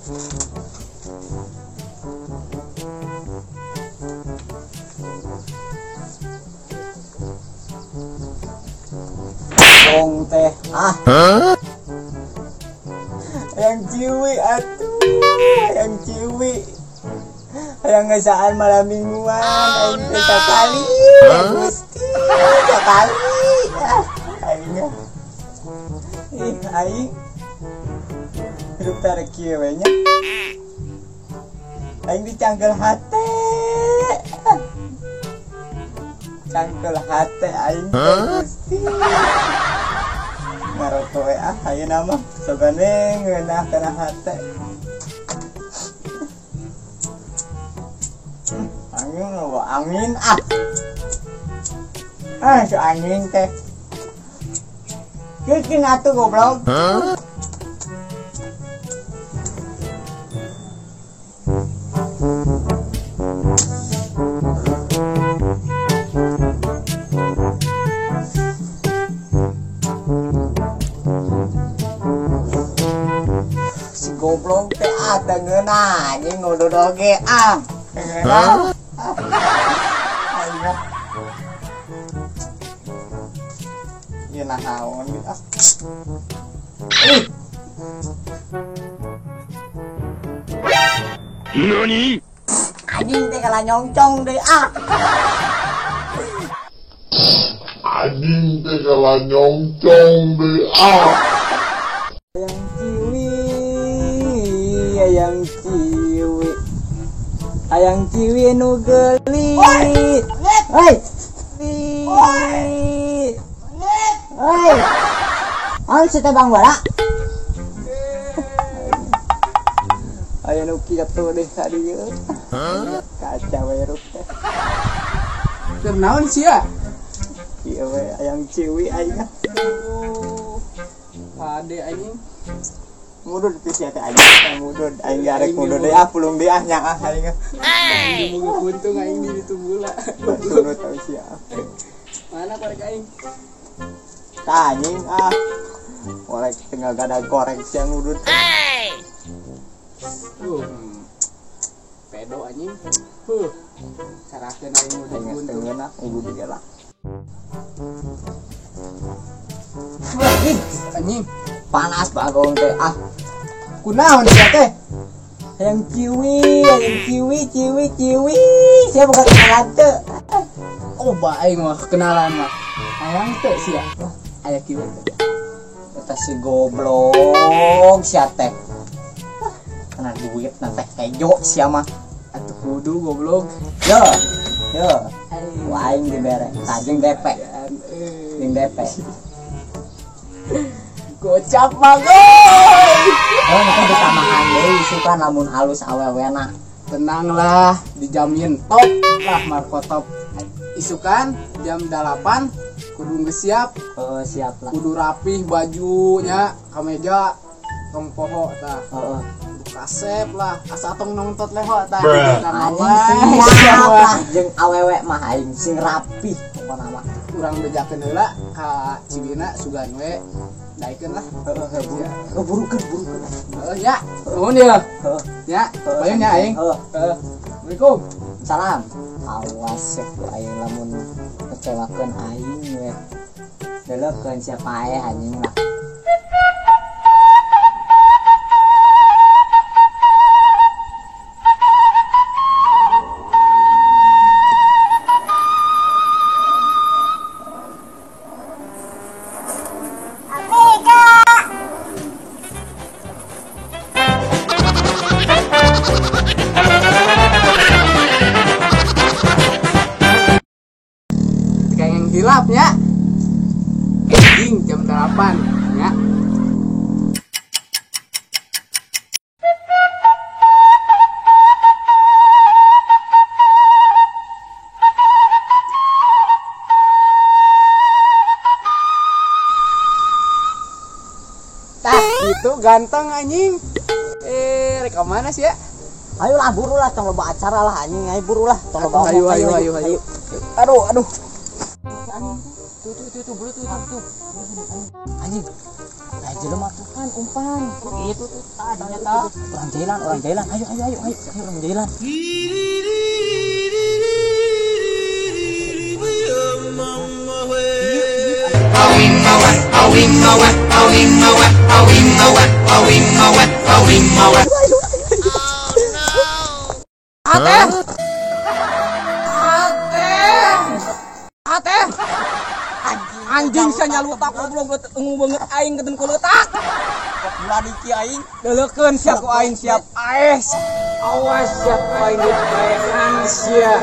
Bong teh ah. Hayang ciwi atuh, hayang ciwi. Hayang ngesaan malam mingguan, aing teh sakali. Gusti, sakali. Aing. Ih, aing. Hidup tarik kieu we nya. Aing dicangkel hate. Cangkel hate aing teh Gusti. Ngaroko we ah ayeuna mah sogane ngeunah kana hate. Angin loba angin ah. Ah si anjing teh. Kieu atuh goblok. Si goblok teh ah teu ngeunah anjing ngudud oge ah. Ngeunah. Aing mah. Ieu naon ah. Ih. NANI? Anjing teh kalah nyongcong deui ah. Anjing teh kalah nyongcong deui ah. Hayang ciwi, hayang ciwi. Hayang ciwi nu geulis. Hei. Hei. Hei. Si teh Bang Bola. Aya nu kitu deh tadi ieu. Kacau we ruk teh. Keur naon sia? Ieu we hayang ciwi aing. Kade anjing. Mudud teh sia teh anjing. Mudud aing garek mudud deui ah pulung deui ah nya ah aing. Aing boga kuntung aing di ditu gula. Turut tau sia. Mana korek aing? Tah anjing ah. Korek tinggal gada korek sia ngudud. Pedo anjing. Carakeun aing ngudud kuntung. Ngeunah ngudud ge lah. Ih, anjing. Panas bagong teh ah. Kunaon sia teh? Hayang ciwi, ciwi, ciwi. Sia boga kenalan teu? Oh, ba aing mah kenalan mah. Hayang teu sia. Aya kieu teh. Eta si goblok sia teh. Kana duit na teh kejo sia mah. Atuh kudu goblok. Yo. Yo. Ku aing dibere, tajeng DP. Jeung DP. Gocap bagoy. Oh, nanti ditamahan deui isukan lamun halus awewena. Tenanglah, dijamin top lah Marco top. Isukan jam 8 kudu geus siap. Heeh, siap lah. Kudu rapih bajunya, kameja tong poho tah. Heeh. Kasep lah, asa tong nongtot leho tah. Anjing siap lah jeung awewe mah aing sing rapih pokona mah. Urang bejakeun heula ka Cibina sugan we. Daikeun lah. Heeh, burukeun, burukeun. Heeh, ya. Nuhun ya. Heeh. Ya, bayang nya aing. Heeh. Assalamualaikum. Salam. Awas ya ku aing lamun ngecewakeun aing we. Deleukeun siapa ae anjing lah. Hilap ya. Anjing jam 8 ya. Tah itu ganteng anjing. Rek ka mana sih ya? Ayolah buru lah tong loba acara lah anjing, ayo buru lah tong loba. Ayo ayo ayo ayo. Aduh aduh. Tuh tuh tuh tuh tuh tuh. Anjing. Jelema tuh kan umpan. Gitu tuh tadinya tah. Orang jalan, orang jalan. Ayo ayo ayo ayo, ayo orang jalan. Ate. Ate. Ate. Anjing sia nyalutak goblok engu banget aing keuten kuleutak. Ulah diki aing. Leulekeun sia ku aing siap. Aes. Awas siap aing dipaehan sia.